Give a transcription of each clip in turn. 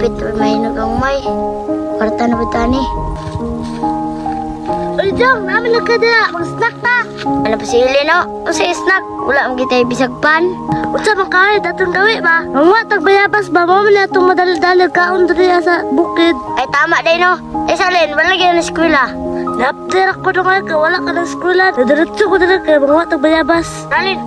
Hapit mahinog ang umay. Kwarta na ba tani? Uy, Jong, namin lang ka dira. Mag-snack ta. Ano pa si Elena? O sa snack? Wala ang gitay bisag pan. Unsa man kahay datong gawi ba? Manguha tag bayabas ba? Mao man atong madali-dali kaon diri sa bukid. Ay tama day no. Eh salin, wala gyud na eskwela. Napdira ko dong kay wala ka ng eskwela. Nadiretso ko diri kay manguha tag bayabas. Salin.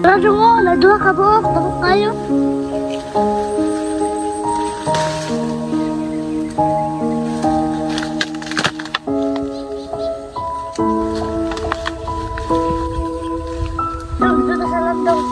Tara mo, naduha ka buok, dako kayo. Dong, dito sa landong.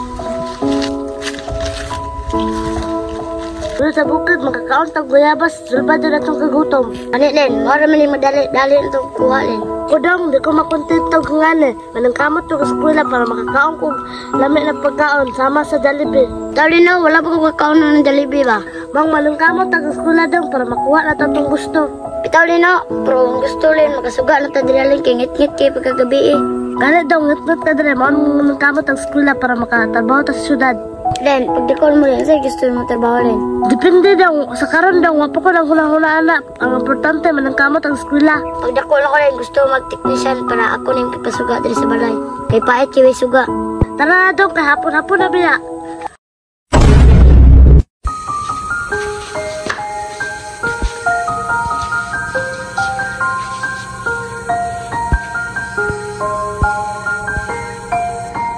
Dito sa bukid, makakaon tag guyabas, sulba doon atong kagutom. Ani Len, mora man ni madali-dali itong kuha Len. Kudong, di ko makontento ngani. Manangkamot ko sa eskwela para makakaon kong lami ng pagkaon sama sa Jollibee. Dali na, wala pa kong kakaon ng Jollibee ba? Mang manangkamot ang eskwela dong para makuha na tatong gusto. Bitaw na, pero kung gusto rin, makasuga na ta diri kay ngit-ngit kay pagkagabi eh. Gani daw, ngit-ngit ka diri, mao manangkamot ang eskwela para makatrabaho ta sa syudad. Len, pagdikol mo rin, sa'yo gusto mo trabaho rin. Depende daw, sa karon daw, wapo ko lang huna-huna anak. Ang importante, manangkamot ang eskwela. Pagdakol ako rin, gusto mag-technician para ako nang pipasuga diri sa balay. Kay pait kay suga. Tara na daw, kay hapon-hapon na biya.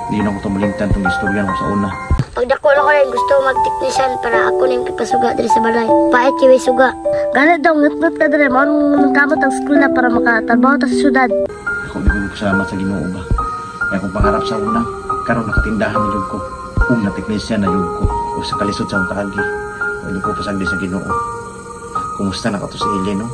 Hindi na ko tumalingtan itong istorya ko sa una. Pagdakol ako rin, gusto mag-technician para ako nang pipasuga diri sa balay. Pait kay suga. Gani daw, ngit-ngit ka diri, mao manangkamot ang eskwela para makatrabaho ta sa syudad. Ako di ko salamat sa Ginoo ba. Kaya akong pangarap sa una, karon nakatindahan na jud ko. Ug na technician na jud ko. O sa kalisod sa akong kaagi. Wala ko pasagdi sa Ginoo. Kumusta na ka to si Ellen, no?